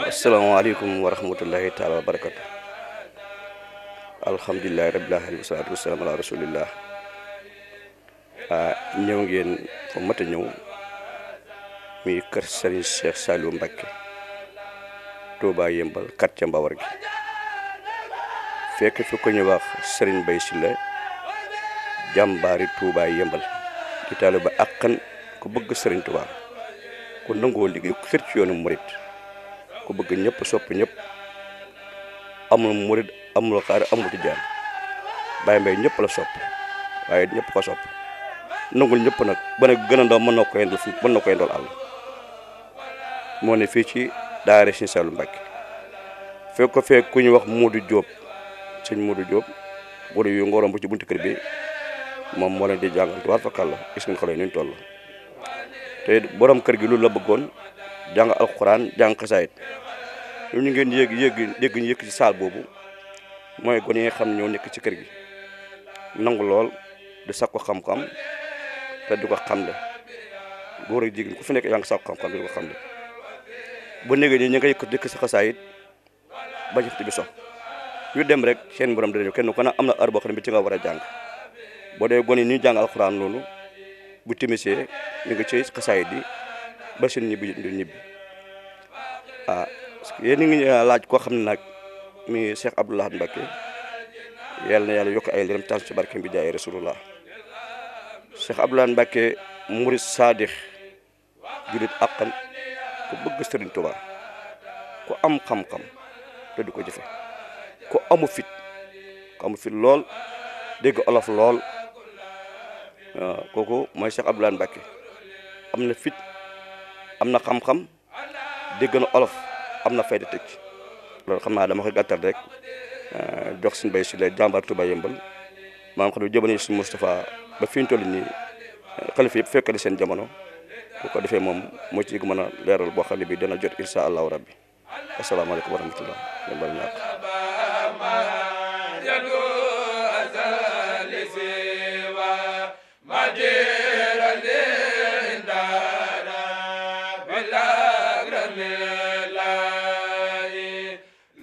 Assalamualaikum warahmatullahi taala wabarakatuh. Alhamdulillahi rabbil alamin wassalatu wassalamu ala rasulillah. ñew ngeen fa mata ñew mi kër Serigne Cheikh Saliou Mbacké Touba Yembal quartier Mbawar gi fekk fi ko ñu wax Serigne Bay Silla jàmbaari Touba Yembal di taaliba akkan ku bëgg Serigne Touba ku nangoo liggéey ku xër ci yoonu murit ku bëgg ñëpp sopp ñëpp amul murid amul xaar amul tijaan Baye Mbaye ñëpp la sopp waaye ñëpp ko sopp nangul ñëpp nag ba ne gën a ndaw mën na ko yendal fu mën na ko yendal àll moo ne fii ci daara Serigne Saliou Mbacké fekk ko fekk ku ñu wax Modou Diop sëñ Modou Diop buru yu ngorom bu ci buntu kër bi moom moo leen di jàngal war fa kàlla gis ngeen xale ñu toll te borom kër gi lu la bëggoon jàng alquran jàng xasaayit ñu ngeen yegg ñu yëkk ci saal boobu mooy gone yi xam ñoo nekk ci kër gi nangu lool di sakku xam-xam te di ko xamle góor ak jigéen ku fi nekk yaa ngi sakku xam-xam di ko xamle bu nekkee nii ñu ngi yëkk sa xasaayit ba ci bi so ñu dem rek seen borom dinañu kenn ku ne am na heure boo xam ne bi ci nga war a jàng boo dee gone yi ñu jàng alquran loolu bu timisee ñu ngi ci xasaayit yi ba seen ñibbi yéen ngi laaj koo xam ne nag mi Cheikh Abdou Lahad Mbacké yàlla na yàlla yokk ay leeram tas ci barke bi jaay rasulullah Cheikh Abdou Lahad Mbacké murid sadix julit akkan ku bëgg Serigne Touba ku am xam-xam te du ko jëfe ku amu fit lool dégg olof lool kooku mooy Cheikh Abdou Lahad Mbacké am na fit am na xam-xam dégg na olof am na fayda tëj loolu xam naa dama ko gàttal rek jox suñu bay si la jàmbaar Touba Yembal maa ngi xam ne jëbane suñu Moustapha ba fi ñu toll nii xalifa yëpp fekkali seen jamono bu ko defee moom moo ci mën a leeral boo xam ne bi dana jot insha allahu rabbi asalaamaaleykum wa rahmatullah yembal ñàkk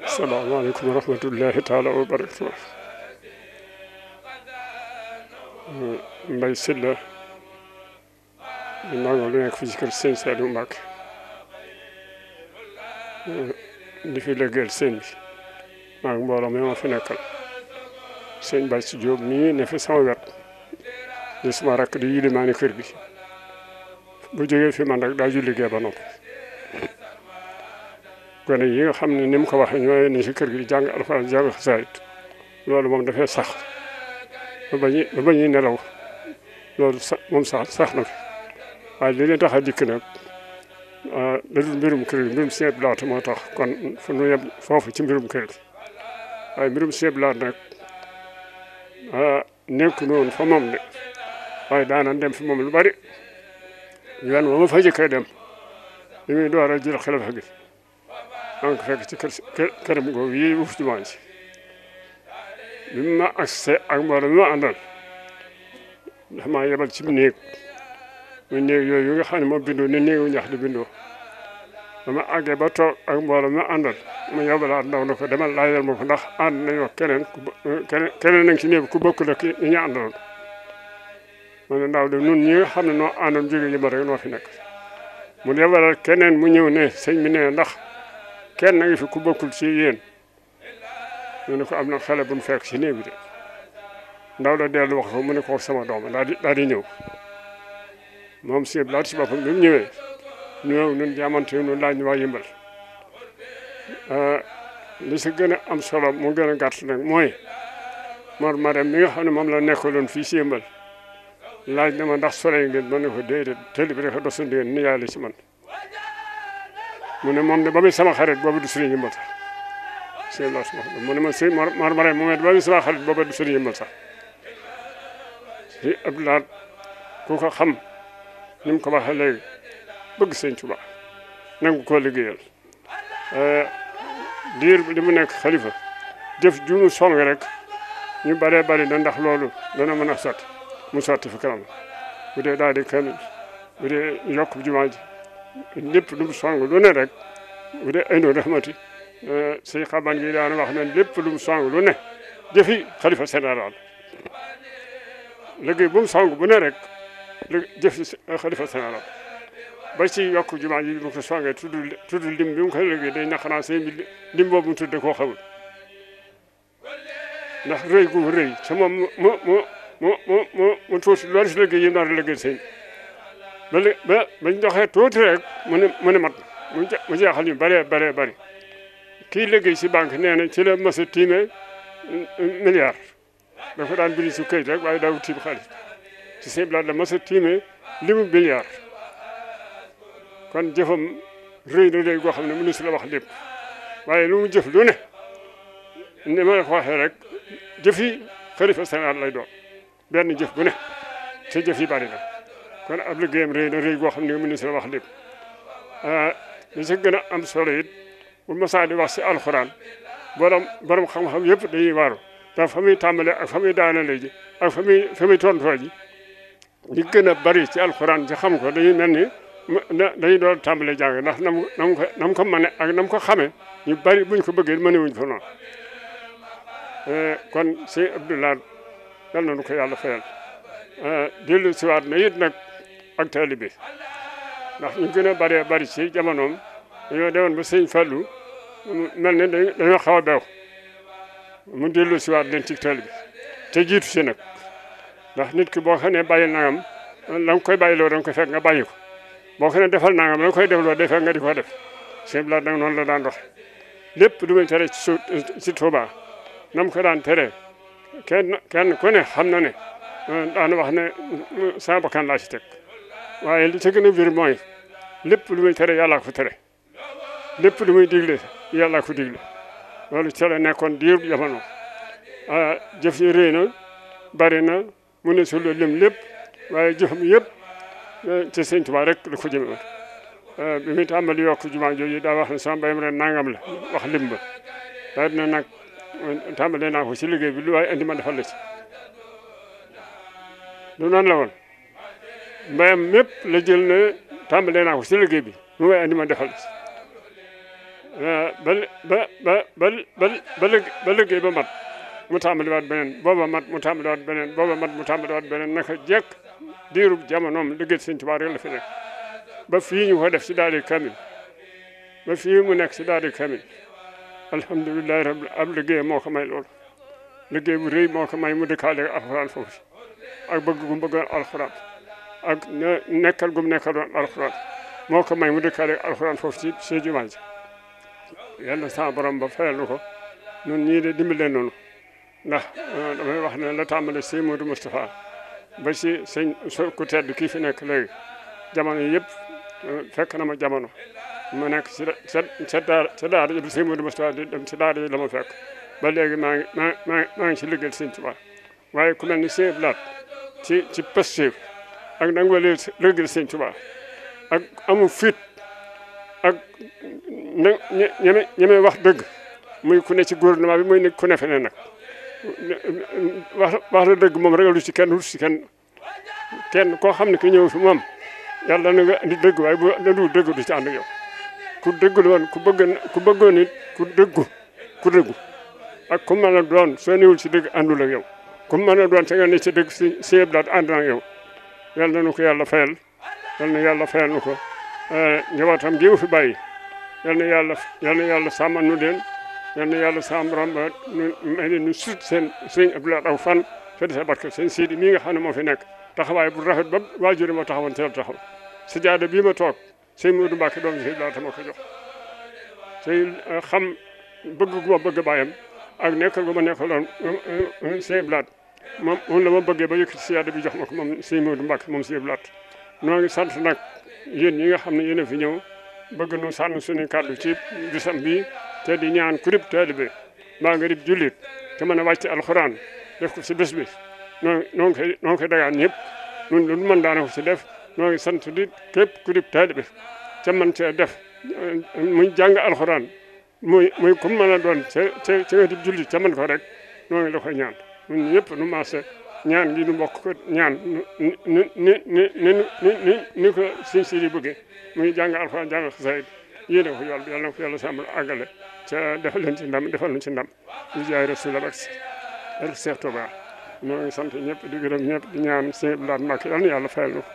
asalaamaaleykum wa rahmatullahi taala wa barakatuh. Mbaye Sylla di nangoo lu nekk fii ci kër Serigne Saliou Mbacké di fi liggéeyal sëñ bi maa ngi mbooloo mi ma fi nekkal sëñ Baye si Diop mii ne fi sama wet di sama rakk di yilimaani kër gi bu jógee fi man rek daa ju liggéey ba noppi gone yi nga xam ne ni mu ko waxee ñooy ne ci kër gi di jàng alxuraan jàng xasaayit loolu moom dafay sax ba bañuy nelaw loolu moom sax na fi waaye li leen tax a dikk nag da dul mbirum kër gi mbirum Sëñ Abdou Lahad moo tax kon fu nu yem foofu ci mbirum kër gi waaye mbirum Sëñ Abdou Lahad nag nekk noonu fa moom de waaye daanan dem fi moom lu bari yoon ba ma fa jëkkee dem li muy door a jël xilifa gi donc fekk ci këram googu yi wuuf jumaa ji bi ma accès ak mbooloo mi ma àndal dafa maa yebal ci néeg muy néeg yooyu nga xam ne moom bindoo ne néegu ñax di bindoo dama àggee ba toog ak mbooloo mi ma àndal ma yebalaat ndaw na ko demal laajal ma ko ndax ànd nañu wax keneen nañ ci néeg ku bokkul ak ñi ñu àndaloon ma ne ndaw de nun ñi nga xam ne noo àndoon jóge yi ba rek noo fi nekk mu yebalaat keneen mu ñëw ne sëñ bi ne ndax kenn ngi fi ku bokkul ci yéen mu ne ko am na xale bu mu fekk ci néeg bi de ndaw la dellu wax ko mu ne ko sama doom daal di ñëw moom si laat si boppam bi mu ñëwee ñëw ñun jaamante ñun laaj ñu waa Yembal li si gën a am solo mu gën a gàtt nag mooy Mor Marème mi nga xam ne moom la nekkaloon fii si Yembal laaj na ma ndax sore ngeen ma ne ko déedéet tëli bi rek dosu ngeen ni yàlla ci man mu ne moom de ba muy sama xarit boobu du sëriñ Yimbal sax sëñ Laat mu ne ma sëñ Mor Mare mu ne ba muy sama xarit boobu du sëriñ Yimbal sax si Abdoulaye ku ko xam ni mu ko waxee léegi bëgg sëñ Tuubaa nangu koo liggéeyal diir li mu nekk xalifa jëf ju mu song rek ñu baree bari na ndax loolu dana mën a sotti mu sotti fi kanam bu dee daal di kamil bu dee yokk jumaa ji lépp lu mu song lu ne rek bu dee Aynu Rahmati sëñ Xaban gi daana wax ne lépp lu mu song lu ne jëfi xalifa général liggéey bu mu song bu ne rek jëfi xalifa général ba ci yokk jumaa ji bu ko songee tudd lim bi mu ko liggéey day naqanaa sëñ bi lim boobu mu tudde koo xamul ndax rëy gu mu rëy te moom mu tuuti loolu si liggéey yi nar a liggéey sëñ bañ doxee tuuti rek mu ne mat mu jeexal ñu bëree bëri kii liggéey si banque nee na ci la mas a tiime milliard dafa daan bindi si këyit rek waaye daaw tiim xaalis ci sëñ bi la mas a tiime limu milliard kon jëfam rëy na léegi goo xam ne mënu si la wax lépp waaye lu mu jëf lu ne ni ma la ko waxee rek jëf yi xalifa général lay doon benn jëf bu ne te jëf yi bari na kon ab liggéeyam rëy na rëy goo xam ne mënu si la wax lépp li ci gën a am solo it bu masaa di wax si alxuraan borom xam-xam yëpp dañuy waaru ndax fa muy tàmbale ak fa muy daanale ji ak fa muy tontoo ji ñi gën a bari ci alxuraan ci xam ko dañuy mel ni dañuy doon tàmbale jàng ndax nam ko mane ak nam ko xamee ñu bari buñ ko bëggee mëne wuñ ko noonu kon sëñ Abdoulaye yal na nu ko yàlla fayal dellu siwaat na it nag ak taalibe ndax ñu gën a bari ci jamonoom dañoo demoon ba sëñ Fallou mel ne dañoo xaw a beew mu dellu siwaat leen ci taalibe te jiitu si nag ndax nit ki boo xam ne bàyyi nangam la nga koy bàyyiloo da nga koy fekk nga bàyyi ko boo xam ne defal nangam la nga koy defloo day fekk nga di ko def sëñ Abdoulaye nag noonu la daan dox lépp lu muy tere ci Touba nam ko daan tere kenn ku ne xam na ne daan wax ne sama bakkan laa ci teg waaye li ci gën a wér mooy lépp lu muy tere yàllaa ko tere lépp lu muy digle yàllaa ko digle loolu ci la nekkoon diir jamono jëf yi rëy na bari na mu ne su lim lépp waaye jëfam yëpp ci sëñ Tuubaa rek la ko jëme woon bi muy tàmbali yokk jumaa jooju daa wax ne sama mbayam ren nangam la wax lim ba daa dina nag tàmbalee naa ko ci liggéey bi lu waaye andi ma defal la ci lu noonu la woon mbayam mépp la jël ne tàmbalee naa ko ci liggéey bi lu waaye andi ma defal la ci ba liggéey ba mat mu tàmbaliwaat beneen booba mat mu tàmbaliwaat beneen booba mat mu tàmbaliwaat beneen naka jekk diirub jamonoom liggéey sëñ Tuubaa rek la fi nekk ba fii ñu ko def ci daari kamil ba fii mu nekk ci daari kamil alhamdulilahi rabbil ab liggéey moo ko may loolu liggéey bu rëy moo ko may mu dëkkaale alxuraan foofu ak bëgg gu bëggoon alxuraan ak nekkal gu nekkaloon alxuraan moo ko may mu dëkkaale alxuraan foofu ci jumaa ji yàlla sa borom ba fayal nu ko ñun ñii de dimbale noonu ndax damay wax ne la tàmbale sëñ Modou Moustapha ba ci sëñ ku tedd kii fi nekk léegi jamono yëpp fekk na ma jamono ma nekk ca daara ji sëñ Modou Moustapha di dem ci daara ji la ma fekk ba léegi maa ngi ci liggéeyal sëñ Tuubaa waaye ku mel ni sëñ Blaat ci Pastef ak nanga liggéeyal sëñ Tuubaa ak amu fit ak ñeme wax dëgg muy ku ne ci gouvernement bi muy ne ku ne feneen nag wax la dëgg moom ragalu ci kenn wut ci kenn koo xam ne ki ñëw fi moom yàlla na nga indi dëgg waaye bu la dul dëgg du ci ànd ak yow ku dëggul woon ku bëggoon nit ku dëggu ak ku mën a doon soo newul ci dëgg àndul ak yow ku mën a doon te nga ne ci dëgg si yëpp daal ànd ak yow yàlla na ko yàlla fayal yàlla na yàlla fayal nu ko njabootam gi mu fi bàyyi yàlla na yàlla sàmmal nu leen yal na yàlla sàmm borom ba may leen nu sut seen sëñ Abdoulaye aw fan te sa barke seen siidi mii nga xam ne moo fi nekk taxawaay bu rafet ba waajur ma taxawoon teel taxaw si jaada bii ma toog sëñ Modou Mbacke doom si Abdoulaye ma ko jox te xam bëgg gu ma bëgg bàyyam ak nekkal gu ma nekkaloon sëñ Abdoulaye moom la ma bëggee ba yëkkati siyaada bi jox ma ko moom sëñ Modou Mbacke moom sëñ Blaat noo ngi sant nag yéen ñi nga xam ne yéen a fi ñëw bëgg nu sànn suñu kàddu ci bisam bi te di ñaan ku rib taalibe maa nga rib jullit te mën a wàcc alxuraan def ko si bés bi noo ngi koy dagaan ñëpp nun lu mën daana ko si def noo ngi sant di képp ku rib taalibe te mën cee def muy jàng alxuraan muy ku mën a doon ca nga rib jullit te mën ko rek noo ngi la koy ñaan ñun ñëpp nu maase ñaan gi nu bokk ko ñaan ni ko sëñ si di bëggee muy jàng alxuraan jàng xasaayid yéene ko yàlla na ko yàlla sàmm àggale ca defal leen ci ndam defal leen ci ndam di jaay Rasul ak Seex Tuubaa ñoo ngi sant ñëpp di gërëm ñëpp di ñaan sëñ Blaat Mbàkke yal na yàlla fayal na ko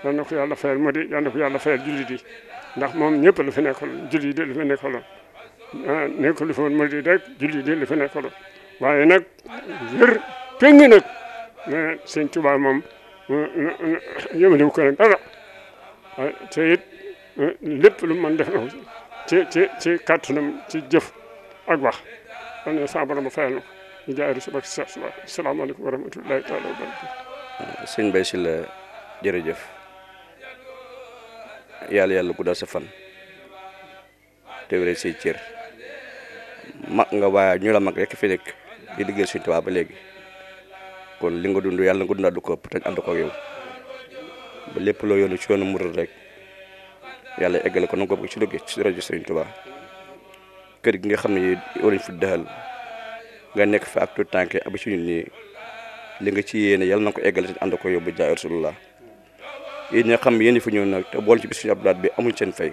yal na ko yàlla fayal mu di yal na ko yàlla fayal jullit yi ndax moom ñëpp la fi nekkaloon jullit yi la fi nekkaloon nekkul fi woon mu di rek jullit yi la fi nekkaloon waaye nag wér péng nag mais sëñ Tuubaa moom yëmaliwu ko nag dara te it lépp lu mën def na ko ci kàttanam ci jëf ak wax yal na sa borom fayal na ko ñu jaay Rasul ak Seex Tuubaa asalaamaaleykum wa rahmatullahi taala wa barakatuh. sëñ Mbaye Sylla jërëjëf yàlla guddal sa fan te wéral say cër mag nga waaye ñu la mag rek fi nekk di liggéey Sëñ Tuubaa ba léegi kon li nga dund yàlla nga dundaat du ko ëpp te ànd ko ak yow ba lépp loo yoonu ci yoonu murid rek yàlla eggale ko na ko bëgg ci liggéey ci rajo Sëñ Tuubaa kër gi nga xam ne walañ fi dëxal nga nekk fa ak tout tànk ab ci ñun nii li nga ci yéene yàlla na ko eggale te ànd ko yow ba jaay Rasulullah yéen ñi nga xam yéen fi ñëw nag te bool ci bis Sëñ Abdou Lahad bi amuñ seen fay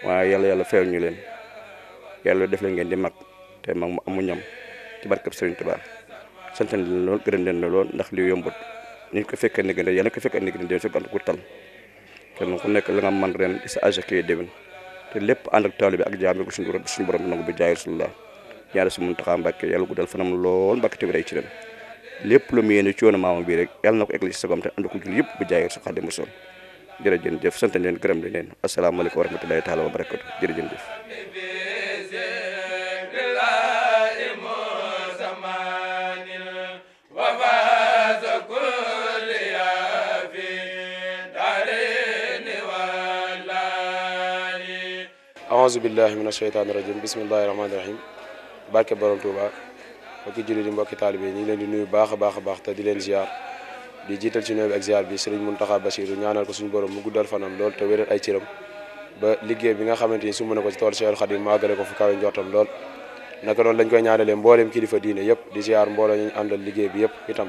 waaye yàlla fayal ñu leen yàlla def leen ngeen di mag te mag mu amu ñam ci barkab Sëriñ Tuubaa sant leen lool gërëm leen lool ndax li yombut ni ko fekkee ne gën yàlla ko fekkee ne gën déwén fekk ànd ko tal kenn ku nekk la nga man ren di sa âge kii déwén te lépp ànd ak taalibe bi ak jaam bi suñu borom bi nangu bi jaay Rasulullah ñaari si Muntaxa Mbàkke yàlla guddal fanam lool Mbàkke te rey ci ren lépp lu mu yéene ci yoonu maamam bi rek yàlla na ko eggali ci sagam te ànd ko jul yëpp bu jaay sa Xaadimu Rasuul jërëjëf sant leen gërëm leen asalaamaaleykum wa rahmatullahi taala wa barakatu jërëjëf aouzu billahi mina sheytaani rajim bismillahi rahmaani rahim barke borom Touba mbokki jullit yi mbokki taalibe yi ñu ngi leen di nuyu baax a baax te di leen ziar di jiital ci nuyu bi ak ziar bi Serigne Mountakha Bassirou ñaanal ko suñu borom mu guddal fanam lool te wéral ay ciram ba liggéey bi nga xamante ni sumb na ko ci tool Cheikhul Khadim maagale ko fu kawe njortam lool naka noonu lañ koy ñaanalee mbooleem kilifa diine yëpp di ziar mbooloo ñu àndal liggéey bi yëpp itam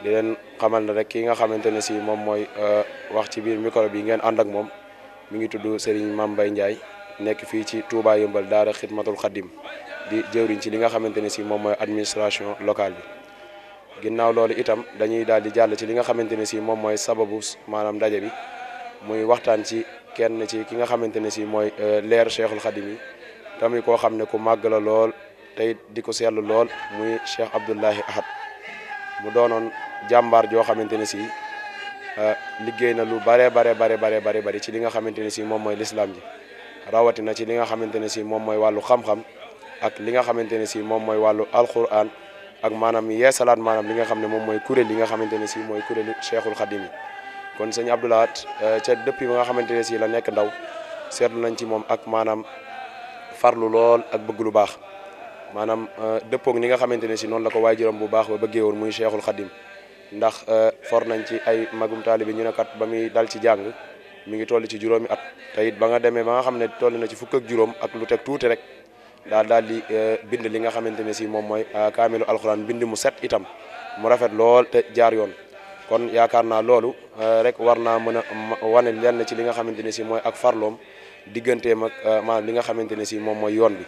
di leen xamal ne rek ki nga xamante ne si moom mooy wax ci biir micro bi ngeen ànd ak moom mi ngi tudd Serigne Mame Mbaye Ndiaye nekk fii ci Touba Yëmbal daara Xidmatul Xadim di jëwriñ ci li nga xamante ne si moom mooy administration locale bi ginnaaw loolu itam dañuy daal di jàll ci li nga xamante ne si moom mooy sababu maanaam ndaje bi muy waxtaan ci kenn ci ki nga xamante ne si mooy leer Cheikhul Khadim yi tamit koo xam ne ku màgg la lool tey di ko seetlu lool muy Cheikh Abdoulahi Ahad mu doonoon jàmbaar joo xamante ne si liggéey na lu bari ci li nga xamante ne si moom mooy l'islam ji rawatina ci li nga xamante ne si moom mooy wàllu xam-xam ak li nga xamante ne si moom mooy wàllu alquran ak maanaam yeesalaat maanaam li nga xam ne moom mooy kuréel yi nga xamante ne si mooy kuréelu Cheikhul Khadim yi kon sëñ Abdou Lahad ca depuis ba nga xamante ne si la nekk ndaw seetlu nañ ci moom ak maanaam farlu lool ak bëgg lu baax maanaam dëppoog ni nga xamante ne si noonu la ko waajuram bu baax ba bëggee woon muy Cheikhul Khadim ndax for nañ ci ay magum taalibe ñu ne kat ba muy dal ci jàng mi ngi toll ci juróomi at te it ba nga demee ba nga xam ne toll na ci fukk ak juróom ak lu teg tuuti rek daal di bind li nga xamante ne si moom mooy kaamilu alxuraan bind mu set itam mu rafet lool te jaar yoon kon yaakaar naa loolu rek war naa mën a wane lenn ci li nga xamante ne si mooy ak farloom digganteem ak maanaam li nga xamante ne si moom mooy yoon bi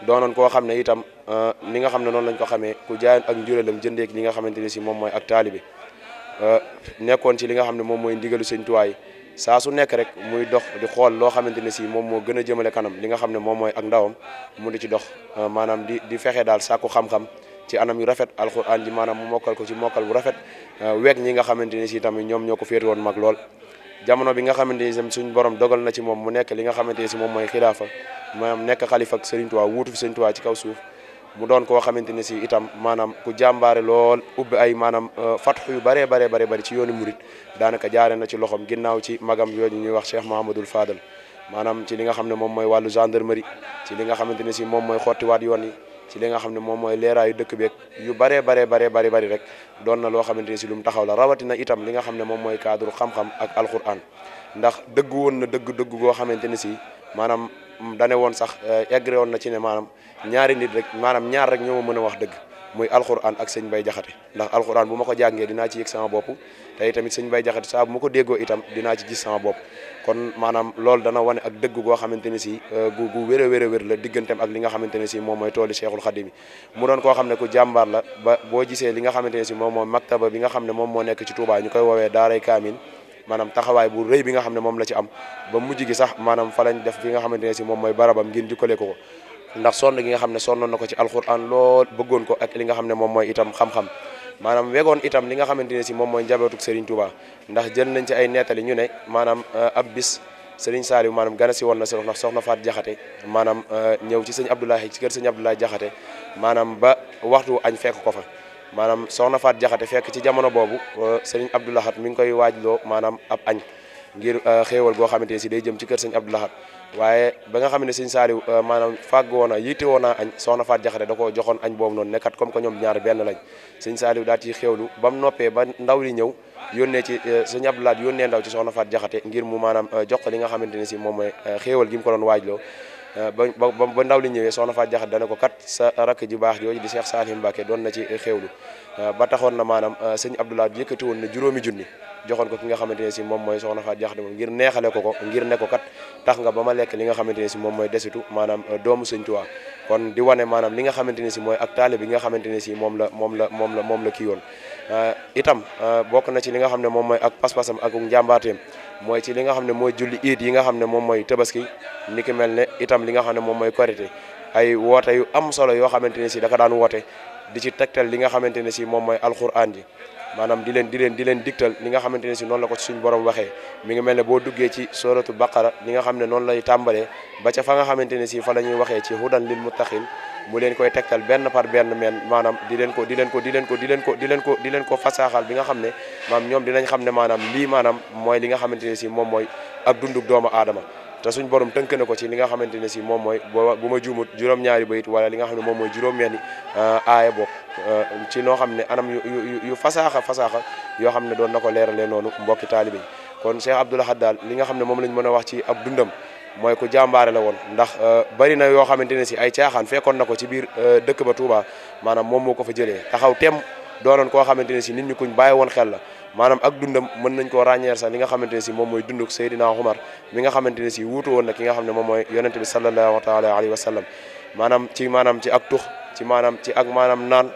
doonoon koo xam ne itam li nga xam ne noonu lañ ko xamee ku jaayoon ak njuréelam jëndeek li nga xamante ne si moom mooy ak taalibe nekkoon ci li nga xam ne moom mooy ndigalu Sëñ Tuubaa saa su nekk rek muy dox di xool loo xamante ne si moom moo gën a jëmale kanam li nga xam ne moom mooy ak ndawam mu di ci dox maanaam di fexe daal sàkku xam-xam ci anam yu rafet alxuraan ji maanaam mu mokkal ko ci mokkal bu rafet weeg ñi nga xamante ne si tamit ñoom ñoo ko féete woon mag lool jamono bi nga xamante ne si suñ borom dogal na ci moom mu nekk li nga xamante ne si moom mooy xilaafa maanaam nekk xalifa ak Sëriñ Tuubaa wuutu fi Sëriñ Tuubaa ci kaw suuf mu doon koo xamante ne si itam maanaam ku jàmbaare lool ubbi ay maanaam fatxu yu baree bari ci yoonu murit daanaka jaare na ci loxom ginnaaw ci magam yooyu ñuy wax Cheikh Mahamadul Fadal maanaam ci li nga xam ne moom mooy wàllu gendarmerie ci li nga xamante ne si moom mooy xottiwaat yoon yi ci li nga xam ne moom mooy leeraayu dëkk beeg yu bari rek doon na loo xamante ne si lu mu taxaw la rawatina itam li nga xam ne moom mooy cadre xam-xam ak alquran ndax dëgg woon na dëgg goo xamante ne si maanaam dane woon sax eggre woon na ci ne maanaam ñaari nit rek maanaam ñaar rek ñoo ma mën a wax dëgg muy alquran ak sëñ Bay Jaxate ndax alquran bu ma ko jàngee dinaa ci yëg sama bopp te tamit sëñ Bay Jaxate saa bu ma ko déggoo itam dinaa ci gis sama bopp kon maanaam loolu dana wane ak dëgg goo xamante ne si gu wér a wér la digganteem ak li nga xamante ne si moom mooy tooli Cheikhul Khadim mu doon koo xam ne ku jàmbaar la ba boo gisee li nga xamante ne si moom mooy maktaba bi nga xam ne moom moo nekk ci Touba ñu koy woowee daaray Kaamil maanaam taxawaay bu rëy bi nga xam ne moom la ci am ba mujj gi sax maanaam fa lañ def fi nga xamante ne si moom mooy barabam ngir jukkale ko ndax sonn gi nga xam ne sonnoon na ko ci alquran lool bëggoon ko ak li nga xam ne moom mooy itam xam-xam maanaam wegoon itam li nga xamante ne si moom mooy njabootuk Serigne Touba ndax jël nañ ci ay nettali ñu ne maanaam ab bis Serigne Saliou maanaam gana si woon na si ndax soxna Faat Jaxate maanaam ñëw ci sëñ Abdoulaye ci kër sëñ Abdoulaye Jaxate maanaam ba waxtu añ fekk ko fa maanaam soxna Faat Jaxate fekk ci jamono boobu Serigne Abdoulahat mi ngi koy waajloo maanaam ab añ ngir xéewal goo xamante ne si day jëm ci kër sëñ Abdoulahat waaye ba nga xam ne sëñ Saliou maanaam fàgg woon a yitte woon naa añ soxna Faat Jaxate da koo joxoon añ boobu noonu nekkat comme que ñoom ñaar benn lañ sëñ Saliou daal ci xéewlu ba mu noppee ba ndaw li ñëw yónnee ci sëñ Abdoulahat yónnee ndaw ci soxna Faat Jaxate ngir mu maanaam jox ko li nga xamante ne si moom mooy xéewal gi mu ko doon waajloo ba ndaw li ñëwee soxna Faat Jaxate dana ko kat sa rakk ji baax jooju di Cheikh Salim Mbacké doon na ci xéewlu ba taxoon na maanaam sëñ Abdoulahat yëkkati woon na juróomi junni joxoon ko ki nga xamante ne si moom mooy soxna Faat Jaxate moom ngir neexale ko ngir ne ko kat tax nga ba ma lekk li nga xamante ne si moom mooy desitu maanaam doomu sëñ Tuubaa kon di wane maanaam li nga xamante ne si mooy ak taalibe bi nga xamante ne si moom la kii woon itam bokk na ci li nga xam ne moom mooy ak pas-pasam ak njàmbaateem mooy ci li nga xam ne mooy julli iid yi nga xam ne moom mooy tabaski ni ki mel ne itam li nga xam ne moom mooy korité ay woote yu am solo yoo xamante ne si da ka daan woote di ci tegtal li nga xamante ne si moom mooy alquran ji maanaam di leen digtal li nga xamante ne si noonu la ko suñu borom waxee mi ngi mel ne boo duggee ci suratul baqara li nga xam ne noonu lay tàmbalee ba ca fa nga xamante ne si fa la ñuy waxee ci hudan lil muttaqin mu leen koy tegtal benn par benn maanaam di leen ko fasaaxal bi nga xam ne maanaam ñoom dinañ xam ne maanaam lii maanaam mooy li nga xamante ne si moom mooy ak dunduk doomu aadama te suñ borom tënk na ko ci li nga xamante ne si moom mooy bu ma juumut juróom-ñaari bayit wala li nga xam ne moom mooy juróom-benni aaya bokk ci noo xam ne anam yu fasaaxa yoo xam ne doon na ko leeralee noonu mbokki taalibe yi kon Cheikh Abdoul Ahad daal li nga xam ne moom lañ mën a wax ci ab dundam mooy ku jàmbaare la woon ndax bari na yoo xamante ne si ay caaxaan fekkoon na ko ci biir dëkk ba Touba maanaam moom moo ko fa jëlee taxaw tem doonoon koo xamante ne si nit ñi kuñ bàyyi woon xel la maanaam ak dundam mën nañ koo ràññeer sax li nga xamante ne si moom mooy dunduk Seydina Omar mi nga xamante ne si wuutu woon na ki nga xam ne moom mooy yonente bi sallallahu taala alayhi wa sallam maanaam ci ak tux ci ak naan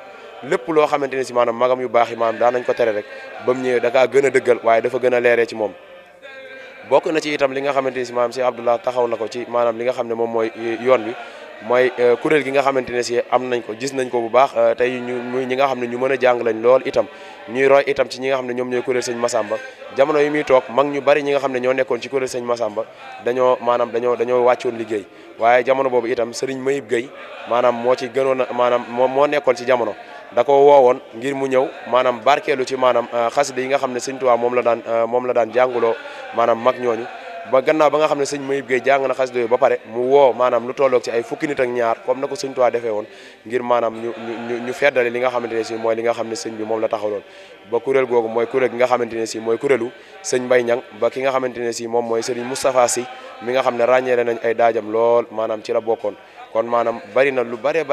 lépp loo xamante ne si maanaam magam yu baax yi maanaam daan nañ ko tere rek ba mu ñëwee da kaa gën a dëggal waaye dafa gën a leeree ci moom bokk na ci itam li nga xamante ne si maanaam si Abdullah taxaw na ko ci maanaam li nga xam ne moom mooy yoon bi mooy kuréel gi nga xamante ne si am nañ ko gis nañ ko bu baax tey ñi nga xam ne ñu mën a jàng lañ lool itam ñuy roy itam ci ñi nga xam ne ñoom ñooy kuréel sëñ Massamba jamono yi muy toog mag ñu bari ñi nga xam ne ñoo nekkoon ci kuréel sëñ Massamba dañoo wàccoon liggéey waaye jamono boobu itam sëriñ Mayib Gueye maanaam moo ci gënoon a maanaam moo nekkoon ci jamono da ko woowoon ngir mu ñëw maanaam barkeelu ci maanaam xasida yi nga xam ne sëñ Tuubaa moom la daan jànguloo maanaam mag ñooñu ba gannaaw ba nga xam ne sëñ Mayib Gueye jàng na xasida yooyu ba pare mu woo maanaam lu tolloog ci ay fukki nit ak ñaar comme na ko sëñ Tuubaa defee woon ngir maanaam ñu feddale li nga xamante ne si mooy li nga xam ne sëñ bi moom la taxawloon ba kuréel googu mooy kuréel gi nga xamante ne si mooy kuréelu sëñ Mbay Ñang ba ki nga xamante ne si moom mooy sëriñ Moustapha Sy mi nga xam ne ràññeele nañ ay daajam lool maanaam ci la bokkoon kon maanaam bari na lu bari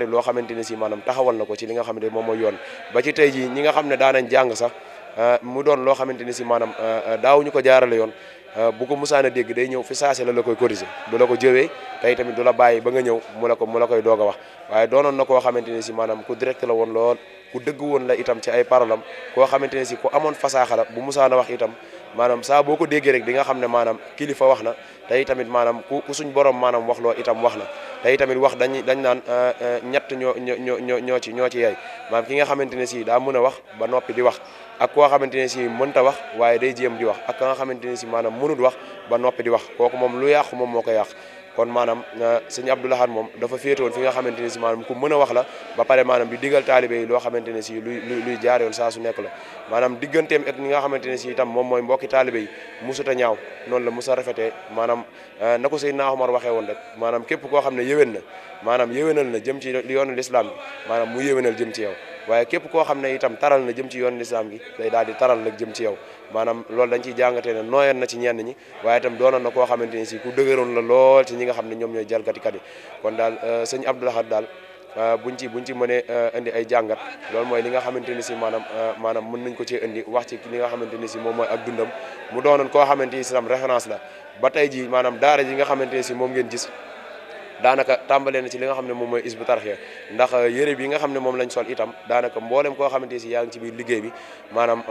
loo xamante ne si maanaam taxawal na ko ci li nga xam ne moom mooy yoon ba ci tey jii ñi nga xam ne daanañ jàng sax mu doon loo xamante ne si maanaam daawuñu ko jaarale yoon bu ko musaana dégg day ñëw fi saase la koy corriger du la ko jëwee tey tamit du la bàyyi ba nga ñëw mu la koy doog a wax waaye doonoon na koo xamante ne si maanaam ku direct la woon lool ku dëgg woon la itam ci ay parolam koo xamante ne si ku amoon fasaaxa la bu musaana wax itam maanaam saa boo ko déggee rek di nga xam ne maanaam kilifa wax na tey tamit maanaam ku suñ borom maanaam wax loo itam wax na tey tamit wax dañ naan ñett ñoo ci yey maanaam ki nga xamante ne si daa mën a wax ba noppi di wax ak koo xamante ne si mënta wax waaye day jéem di wax ak ka nga xamante ne si maanaam mënut wax ba noppi di wax kooku moom lu yàqu moom moo ko yàq kon maanaam sëñ Abdou Lahad moom dafa féetewoon fi nga xamante ne si maanaam ku mën a wax la ba pare maanaam di digal taalibe yi loo xamante ne si luy jaar yoon saa su nekk la maanaam digganteem ak ñi nga xamante ne si itam moom mooy mbokki taalibe yi musuta ñaaw noonu la musa rafetee maanaam na ko Seydina Omar waxee woon rek maanaam képp koo xam ne yéwén na maanaam yéwénal na jëm ci yoonu lislaam bi maanaam mu yéwénal jëm ci yow waaye képp koo xam ne itam taral na jëm ci yoonu lislaam gi day daal di taral nag jëm ci yow maanaam loolu dañ ciy jàngatee ne nooyoon na ci ñenn ñi waaye itam doonoon na koo xamante ni si ku dëgëroon la lool ci ñi nga xam ne ñoom ñooy jalgatikat yi kon daal sëñ Abdou Lahad daal buñ ci mënee indi ay jàngat loolu mooy li nga xamante ni si maanaam mën nañ ko cee indi wax ci li nga xamante ni si moom mooy ak dundam mu doonoon koo xamante ni si tam référence la ba tey ji maanaam daara ji nga xamante ni si moom ngeen gis daanaka tàmbalee na ci li nga xam ne moom mooy Hizbut Tarqiyyah ndax yére bi nga xam ne moom lañ sol itam daanaka mboolem koo xamante si yaa ngi ci biir liggéey bi maanaam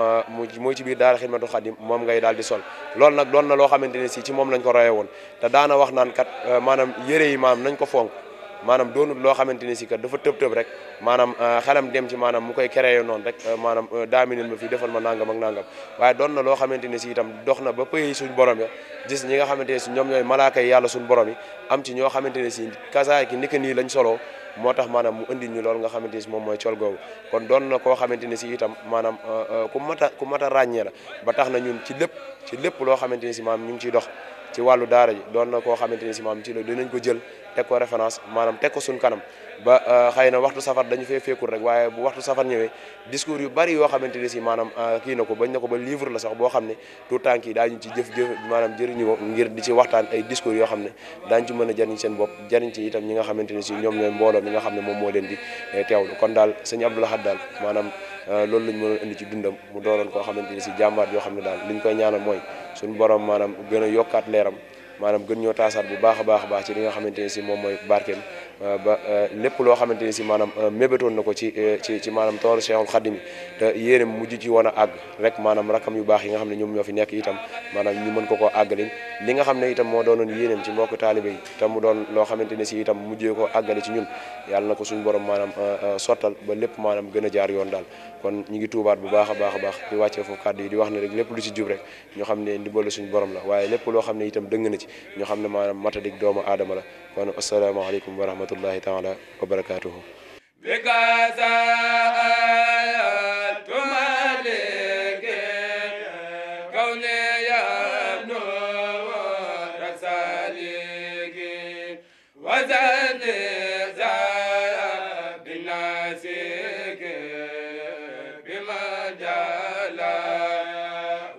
mooy ci biir daara Xidmatul Xadim moom ngay daal di sol loolu nag doon na loo xamante ne si ci moom lañ ko roye woon te daana wax naan kat maanaam yére yi maanaam nañ ko fonk maanaam doonul loo xamante ne si kat dafa tëb rek maanaam xelam dem ci maanaam mu koy créé noonu rek maanaam daaminil ma fii defal ma nangam ak nangam waaye doon na loo xamante ne si itam dox na ba pëyi suñ borom ya gis ñi nga xamante ne si ñoom ñooy malaaka yi yàlla suñ borom yi am ci ñoo xamante ne si kasaay ki nika nii lañ soloo moo tax maanaam mu indi ñu loolu nga xamante ne si moom mooy col googu kon doon na koo xamante ne si itam maanaam ku mat a ràññee la ba tax na ñun ci lépp loo xamante ne si maanaam ñu ngi ciy dox ci wàllu daara ji doon na koo xamante ne si maanaam ci la dinañ ko jël teg ko référence maanaam teg ko suñ kanam ba xëy na waxtu safar dañu fee fekkul rek waaye bu waxtu safar ñëwee discours yu bari yoo xamante ne si maanaam kii na ko bañ na ko ba livre la sax boo xam ne tout temps yi daañu ci jëf maanaam jëriñu ko ngir di ci waxtaan ay discours yoo xam ne daañu ci mën a jëriñ seen bopp jëriñ ci itam ñi nga xamante ne si ñoom ñooy mbooloo mi nga xam ne moom moo leen di teewlu kon daal sëñ Abdou Lahad daal maanaam loolu lañ mënoon indi ci dundam mu doonoon koo xamante ne si jàmbaar yoo xam ne daal liñ koy ñaanal mooy suñu borom maanaam gën a yokkaat leeram maanaam gën ñoo taasaat bu baax a baax ci li nga xamante ne si moom mooy barkeem ba lépp loo xamante ne si maanaam mébétoon na ko ci maanaam toolu Cheikhul Khadim te yéene mujj ci woon a àgg rek maanaam rakam yu baax yi nga xam ne ñoom ñoo fi nekk itam maanaam ñu mën ko koo àggalin li nga xam ne itam moo doonoon yéeneem ci mbokk taalibe yi te mu doon loo xamante ne si itam mujjee koo àggale ci ñun yàlla na ko suñu borom maanaam sottal ba lépp maanaam gën a jaar yoon daal kon ñu ngi tuubaat bu baax a baax di wàccee foofu kàddu yi di wax ne rek lépp lu ci jub rek ñu xam ne ndimbalu suñu borom la waaye lépp loo xam ne itam dëng na ci ñu xam ne maanaam matadik doomu aadama la kon asalaamaaleykum wa rahmatullahi taala wa barakaatuhu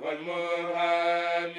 والمرهم